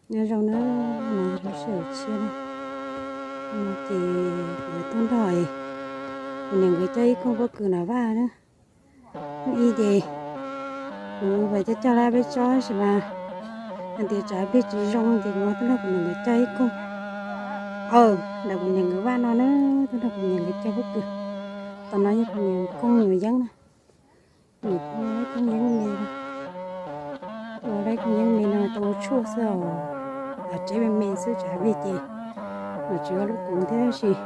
Nyob zoo na, no lub sij hawm tshiab na, no ces kuv tuaj nrog kuv niam nkawd coj ib koog pob kws no vaj na. Ib ces kuv pais coj coj lab peb tsob tab sis mas hais tias tsav plig tsis zoo ces kuv tuaj nrog kuv niam nkawd coj ib koog. Aw, ntawm kuv niam nkawd vaj no na, tuaj nrog kuv niam nkawd coj pob kws. Tom no yog kuv niam koog nyuam yeeb na. Nim ua lab koog yeeb me, ua lab koog yeeb me no tau ua tshuaj xwb os. Lam tseb me me xwb tsav plig ces nom tswv ua lub koov thiab tab sis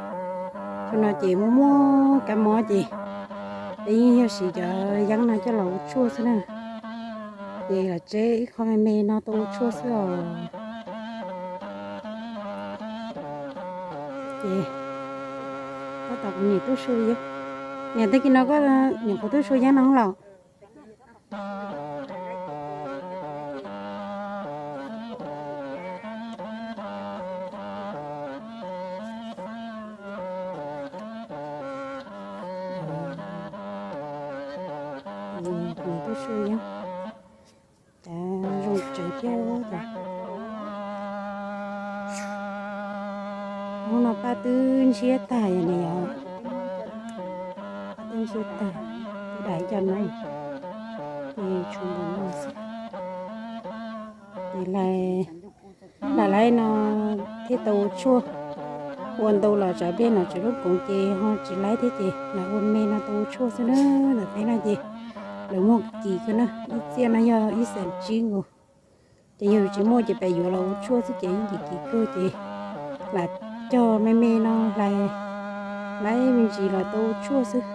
thaum no ces muaj muaj kab mob ces peb yeej yog siv cov yeeb no coj los ua tshuaj xwb na. Ces lam tseb ib qho me me no tau ua tshuaj xwb os. Ces tab tom kuv niam tub su yeeb, niam tag kis no koj niam kuv tub su yeeb no los. Niam tub su yeeb, cas zoo tsev thiab. Hnub no paj twb ntshiab tag yom, niam yom, paj twb ntshiab tag, twb dam ib co no, ces tshuav npaum no xwb. Ces lais, lam laib no thiaj tau ua tshuaj. Ua ntau los tsav plig nom tswv lub koov ces ho tsis laib thiab ces lam ua me no tau ua tshuaj xwb na. Ntawm peb no ces lawv muag kim kawg na, ib txiaj no yog ib xees tsib nkaus. Ces yog tsis muaj ces pem yuav los ua tshuaj xwb ces yeej kim kim kawg ces lam cog me me no lais, laib me ntsis los tau ua tshuaj xwb.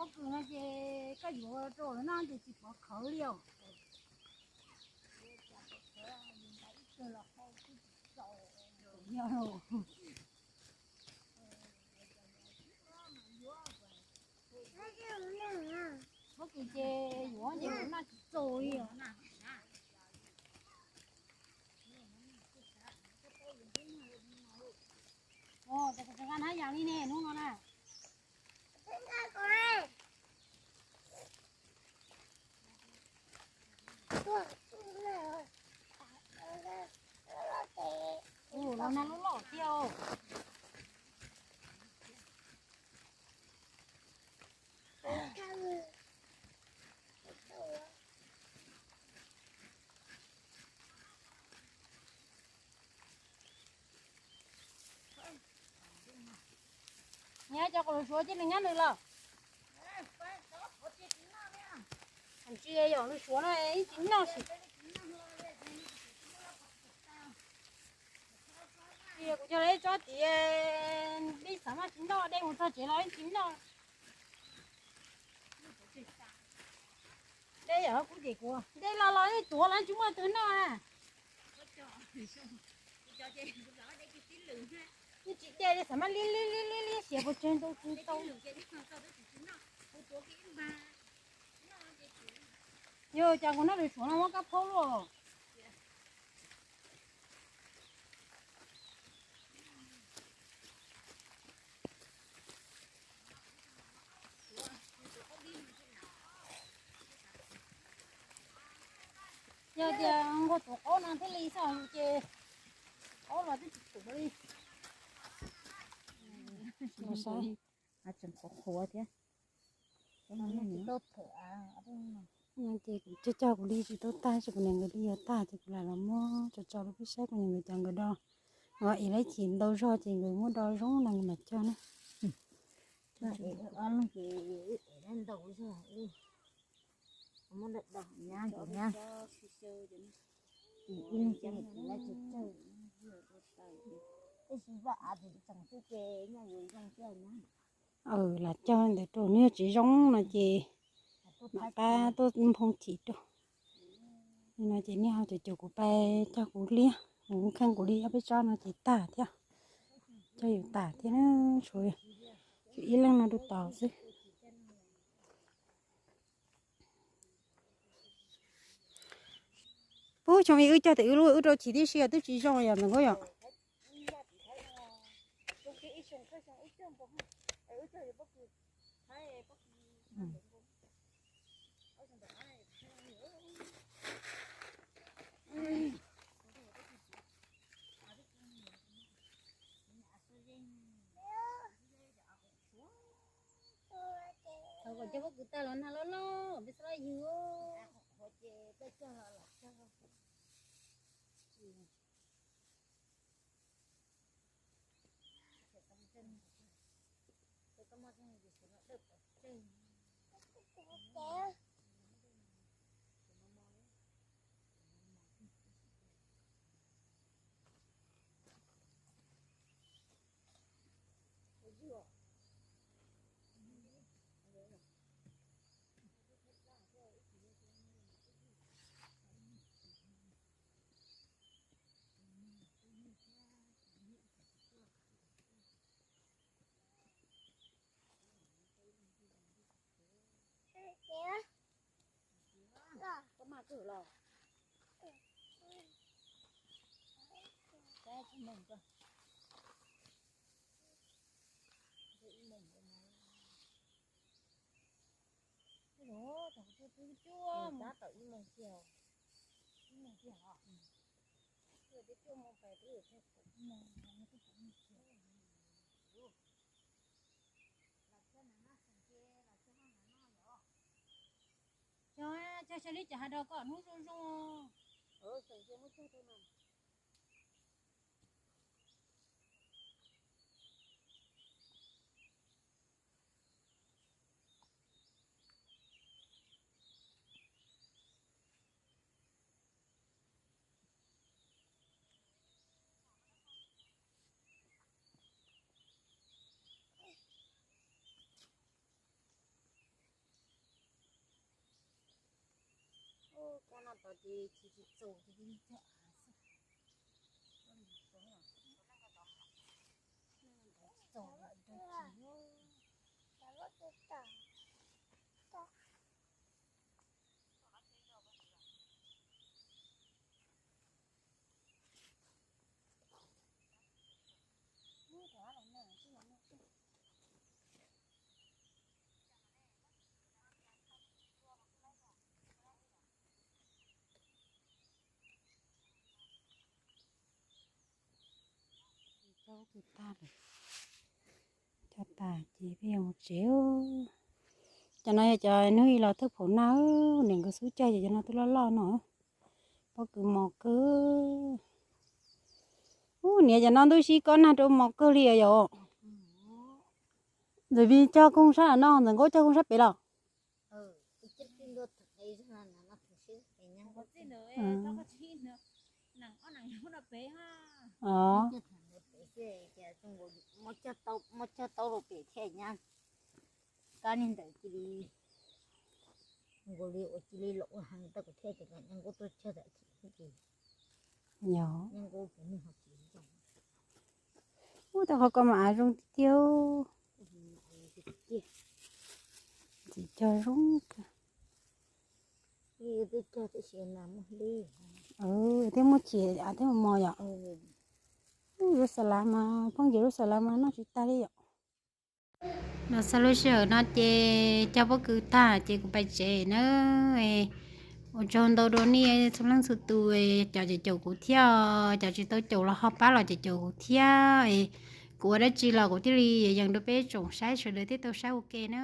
Pob kws no ces koj yuav rau lawv noj ces tsis pov khawv li os. Pob kws ces yuav ces noj tsis txaus li os. Ua, ces kuv tseem nqa hnab yas li ne hnub no na. Ua, los nag loj loj thiab os. Nyab cov qos lus suav cia li nyab nws los. Tsis yog lus suav no ib tsis noj sim. Kuv cog lawv ib tsob tiav, ib xav maj tsis noj, dej mus txog tsev los ib tsis noj. Dej yam kuv ces kuv dej los los ib tuav los tsis muaj twg noj na. Yeej tsis dej li xav maj li li li li li xiav puas tsawg ntau tsis ntau. Yog cas kuv noj lus suav no muab kab phaub luaj. Yog tias nquag tuav qaub no thiaj li xwb ces qaub los twb tsis tuav li. Tseem qhuav qhuav thiab. Ces kuv cog cog kuv li tsis tau tag, ces kuv niam nkawd li yuav tag ces kuv lam los muab tso tso rau peb saib kuv niam nkawd cov nkawd do. Ev lawv chim ntau zog ces nkawd muab do zoo no mam cog na. Ob leeg ces ntau zog li. Ib leeg ces ib leeg tsis tsawg, tab sis vaj av tseem tseem xwb ces nyaj yuav zoo thiab na. Lam cog ntawd rau, nws yog tsis zoo no ces mam qab tuaj nphoo chim rau. No ces nej ho caum caum kuv pais cog kuv liab, kuv kheej kuv li ob peb tsob no ces tag thiab, cog yus tas thiab na, tshuav ib leeg no rau tod xwb. Puag xyoo wb cog tes wb lub wb rau chim tib si twb tsis zoo yom ntxoov nkauj yom. Thaum kom cog pob kws tag los nag loj loj peb xav loj yug. Koj maj kawg los. Koj tsis mloog koj. Ib moos, tab tom ib moos kiag, ib moos kiag os. Twb cuaj moos pais twb yuav txog kaum moos, twb kaum moos kiag. Lam txog na, no xeem cia Cog xyaw li cas has rau koj hnub zoo zoo. Kab no tod ces tsis txaus ces cog av xwb. Txaus lawm rau tsis. Cog tag lawm, cog tas ces peb yuav mus tsev. Cov no yog cov hnub ib los thawj phaum na, niam nkawd xub cog ces cov no twb loj loj no. Pob kws mos kawg. Ub, niam cov no ntuj sib kob nag rau mos kawg li os yom. Ntxawm Vij cog koog sab no, Ntxawm Nkaub cog koog sab pem los. Os. Kab niag ntawd cia li nkaus li ua cia li los ua heev tau kuv thiaj tias kom Nyav Nkauj tuaj cog tam sim ces Yog. Nyav Nkauj puav leej ho tsis zoo. Ub, tau qhov ko mas av zoo tiag tiag. Txiv cog zoo kawg. Twb cog tam sim no muaj hlib. Thiab muaj chim av thiab mos mos yom. Ub, lub xas lav mas phooj ywg, lub xas lav mas noj tsis tag li yom. Los xaus lub sij hawm no ces cog pob kws tag ces kuv pais tsev na. Ua tsaug ntau rau nej txhua leej txhua tus, cov caum caum kuv thiab, cov tsis tau caum los ho pab los caum caum kuv thiab. Kuv ua dab tsi los kuv thiaj li yees rau peb tsoom saib sawv daws thiaj tau saib ua ke na.